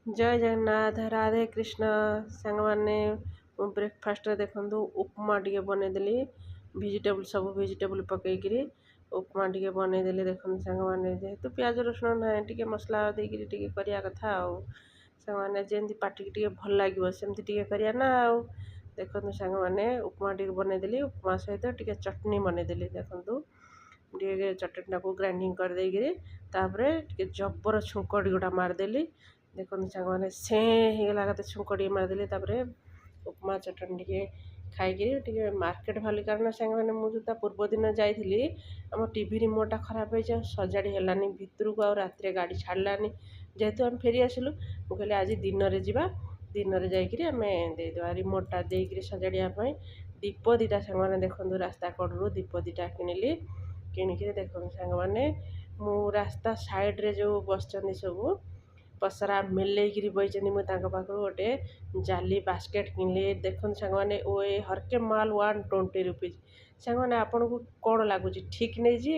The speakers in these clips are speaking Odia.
ଜୟ ଜଗନ୍ନାଥ, ରାଧେ କୃଷ୍ଣ। ସାଙ୍ଗମାନେ, ମୁଁ ବ୍ରେକଫାଷ୍ଟରେ ଦେଖନ୍ତୁ ଉପମା ଟିକେ ବନେଇଦେଲି। ଭେଜିଟେବୁଲ୍, ସବୁ ଭେଜିଟେବୁଲ୍ ପକେଇକିରି ଉପମା ଟିକେ ବନେଇଦେଲି। ଦେଖନ୍ତୁ ସାଙ୍ଗମାନେ, ଯେହେତୁ ପିଆଜ ରସୁଣ ନାହିଁ, ଟିକେ ମସଲା ଦେଇକିରି ଟିକେ କରିବା କଥା। ଆଉ ସାଙ୍ଗମାନେ, ଯେମିତି ପାଟିକି ଟିକେ ଭଲ ଲାଗିବ, ସେମିତି ଟିକେ କରିବା ନା ଆଉ। ଦେଖନ୍ତୁ ସାଙ୍ଗମାନେ, ଉପମା ଟିକେ ବନେଇଦେଲି। ଉପମା ସହିତ ଟିକେ ଚଟଣି ବନେଇଦେଲି। ଦେଖନ୍ତୁ, ଟିକେ ଚଟଣିଟାକୁ ଗ୍ରାଇଣ୍ଡିଙ୍ଗ କରିଦେଇକିରି ତାପରେ ଟିକେ ଜବର ଛୁଙ୍କ ଗୋଟା ମାରିଦେଲି। ଦେଖନ୍ତୁ ସାଙ୍ଗମାନେ, ସେ ହେଇଗଲା କେତେ ଛୁଙ୍କ ଟିକେ ମାରିଦେଲି। ତାପରେ ଉପମା ଚଟଣି ଟିକେ ଖାଇକିରି ଟିକେ ମାର୍କେଟ ବାହାରିଲି, କାରଣ ସାଙ୍ଗମାନେ, ମୁଁ ଯେଉଁ ତା ପୂର୍ବ ଦିନ ଯାଇଥିଲି, ଆମ ଟିଭି ରିମୋଟ୍ଟା ଖରାପ ହେଇଛି ଆଉ ସଜାଡ଼ି ହେଲାନି ଭିତରକୁ, ଆଉ ରାତିରେ ଗାଡ଼ି ଛାଡ଼ିଲାନି। ଯେହେତୁ ଆମେ ଫେରି ଆସିଲୁ, ମୁଁ କହିଲି ଆଜି ଦିନରେ ଯିବା, ଦିନରେ ଯାଇକିରି ଆମେ ଦେଇଦେବା ରିମୋଟ୍ଟା ଦେଇକିରି ସଜାଡ଼ିବା ପାଇଁ। ଦୀପ ଦୁଇଟା ସାଙ୍ଗମାନେ, ଦେଖନ୍ତୁ, ରାସ୍ତା କଡ଼ରୁ ଦୀପ ଦୁଇଟା କିଣିଲି। କିଣିକିରି ଦେଖନ୍ତୁ ସାଙ୍ଗମାନେ, ମୁଁ ରାସ୍ତା ସାଇଡ଼୍ରେ ଯେଉଁ ବସିଛନ୍ତି, ସବୁ ପସରା ମେଲେଇକିରି ବଇଛନ୍ତି, ମୁଁ ତାଙ୍କ ପାଖରୁ ଗୋଟେ ଜାଲି ବାସ୍କେଟ୍ କିଣିଲି। ଦେଖନ୍ତୁ ସାଙ୍ଗମାନେ, ଓ ଏ ହରକେ ମାଲ 120 ରୁପିଜ୍। ସାଙ୍ଗମାନେ, ଆପଣଙ୍କୁ କ'ଣ ଲାଗୁଛି? ଠିକ୍ ନେଇଛି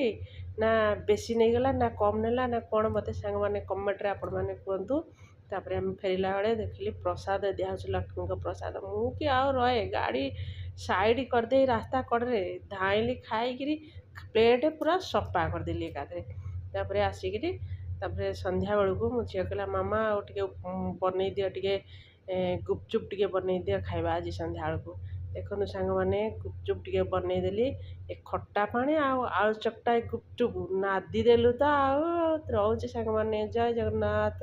ନା ବେଶୀ ନେଇଗଲା ନା କମ୍ ନେଲା ନା କ'ଣ? ମୋତେ ସାଙ୍ଗମାନେ କମେଣ୍ଟରେ ଆପଣମାନେ କୁହନ୍ତୁ। ତାପରେ ଆମେ ଫେରିଲା ବେଳେ ଦେଖିଲି ପ୍ରସାଦ ଦିଆହେଉଛି, ଲକ୍ଷ୍ମୀଙ୍କ ପ୍ରସାଦ। ମୁଁ କି ଆଉ ରହେ? ଗାଡ଼ି ସାଇଡ଼ କରିଦେଇ ରାସ୍ତା କଡ଼ରେ ଧାଇଁଲି, ଖାଇକିରି ପ୍ଲେଟ୍ ପୁରା ସଫା କରିଦେଲି ଏକାଥରେ। ତାପରେ ଆସିକିରି, ତାପରେ ସନ୍ଧ୍ୟାବେଳକୁ ମୋ ଝିଅ କହିଲା, "ମାମା, ଆଉ ଟିକେ ବନେଇ ଦିଅ, ଟିକେ ଗୁପଚୁପ୍ ଟିକେ ବନେଇ ଦିଅ, ଖାଇବା ଆଜି ସନ୍ଧ୍ୟାବେଳକୁ।" ଦେଖନ୍ତୁ ସାଙ୍ଗମାନେ, ଗୁପଚୁପ୍ ଟିକେ ବନେଇଦେଲି। ଏ ଖଟା ପାଣି ଆଉ ଆଳୁ ଚକଟା, ଏ ଗୁପଚୁପ୍ ନାଦି ଦେଲୁ ତ। ଆଉ ରହୁଛି ସାଙ୍ଗମାନେ, ଜୟ ଜଗନ୍ନାଥ।